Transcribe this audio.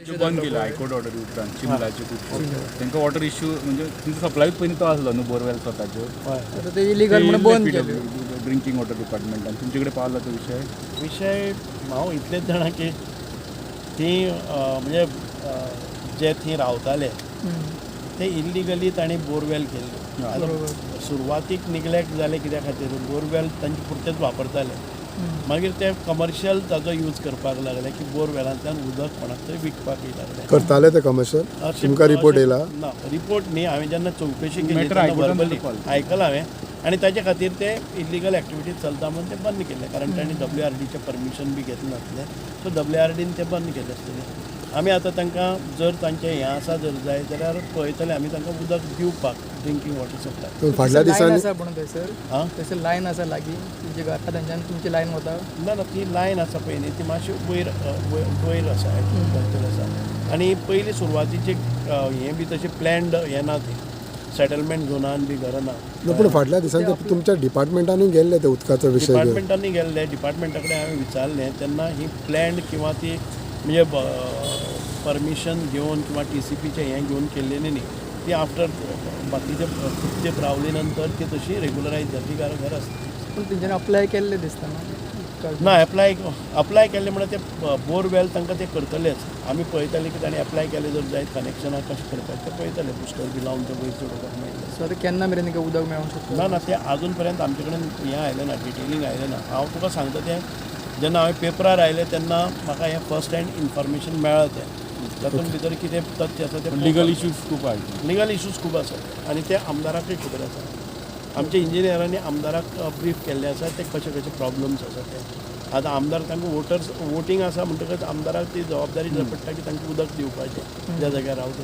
त्यो बंद केल्यो हायकोर्ट ऑर्डरी उपरांत चिंबलाच्यो खूबश्यो. तांकां वॉटर इश्यू, म्हणजे तेंचो सप्लायूच पयलीं तो आसलो न्हू बोरवेल स्वताच्यो. आतां ते इलिगल म्हणून बंद केल्यो. ड्रिंकींग वॉटर डिपार्टमेंटान तुमचे कडेन पावला तो विशय? विशय हांव इतलेंच जाणा की ती म्हणजे जे थंय रावताले ते इल्लिगली तांणी बोरवेल केल्ली. आतां सुरवातीक निग्लेक्ट जालें कित्या खातीर? बोरवेल तांचे पुरतेच वापरताले, मागीर ते कमर्शियल ताजो यूज करपाक लागले की बोरवेलांतल्यान उदक कोणाक तरी विकपाक लागले. करताले ते कमर्शियल? तुमकां रिपोर्ट येयला? ना, रिपोर्ट न्ही. हांवें जेन्ना चवकशी केली Matter तेन्ना हायकोर्टान verbally call. आयकलां हांवें आनी ताजे खातीर ते इल्लिगल एक्टिविटीज चलता म्हणून ते बंद केले, कारण तांणी डब्ल्यू आर डीचें परमिशन बी घेतलें नासलें. सो डब्ल्यू आर डीन ते बंद केले आसतले. आमी आतां तांकां जर तांचें हें आसा जर जाय जाल्यार पळयतले आमी तांकां उदक दिवपाक, ड्रिंकींग वॉटर सप्लाय. पूण फाटल्या लायन दिसांनी आसा म्हणून थंयसर. आं. थंयसर लायन आसा लागीं तुमच्या घरा, थंयच्यान तुमची लायन वता? ना ना, ती लायन आसा पळय न्ही, ती मातशी वयर वयर आसा, वयर आसा. आनी पयलीं सुरवातीचे हें बी तशें प्लॅन्ड हें ना, ती सेटलमेंट झोनान बी घरां ना. ना, पूण फाटल्या दिसांनी ते तुमच्या डिपार्टमेंटानूय गेल्ले ते उदकाचो विशय घेवन. डिपार्टमेंटांनी गेल्ले, डिपार्टमेंटा कडेन हांवें विचारलें तेन्ना ही प्लॅन्ड किंवा ती म्हणजे परमिशन घेवन किंवा टीसीपीचें हें घेवन केल्लेली न्ही ती. आफ्टर बाकीचे खूब तेंप रावले नंतर ती तशी रेगुलरायज जाली, घर घर आसता. पूण तेंच्यांनी अप्लाय केल्लें दिसता ना उदकाक? ना, एप्लाय अप्लाय केल्लें म्हणल्यार ते बोरवेल तांकां ते करतलेच. आमी पळयतले की तांणी एप्लाय केलें जर जायत, कनेक्शनां कशें करपाचें तें पळयतले, बुस्टर बी लावन तें वयर चडोवपाक मेळटलें. सो आतां केन्ना मेरेन तांकां उदक मेळोंक शकता? ना ना, ते आजून पर्यंत आमचे कडेन हें आयलें ना, डिटेलिंग आयलें ना. हांव तुका सांगता, तें जेन्ना हांवें पेपरार आयलें तेन्ना म्हाका हें फर्स्ट हँड इन्फॉर्मेशन मेळ्ळां. तें तातूंत भितर कितें तथ्य आसा तें लिगल इश्यूज खूब आयले. लिगल इश्यूज खूब आसात आनी ते आमदाराकय खबर आसा. आमच्या इंजिनियरांनी आमदाराक ब्रीफ केल्लें आसा ते कशे कशे प्रॉब्लम्स आसा ते. आतां आमदार तांकां वोटर्स वोटींग आसा म्हणटकच आमदाराक ती जबाबदारी पडटा की तांकां उदक दिवपाचें ज्या जाग्यार रावता.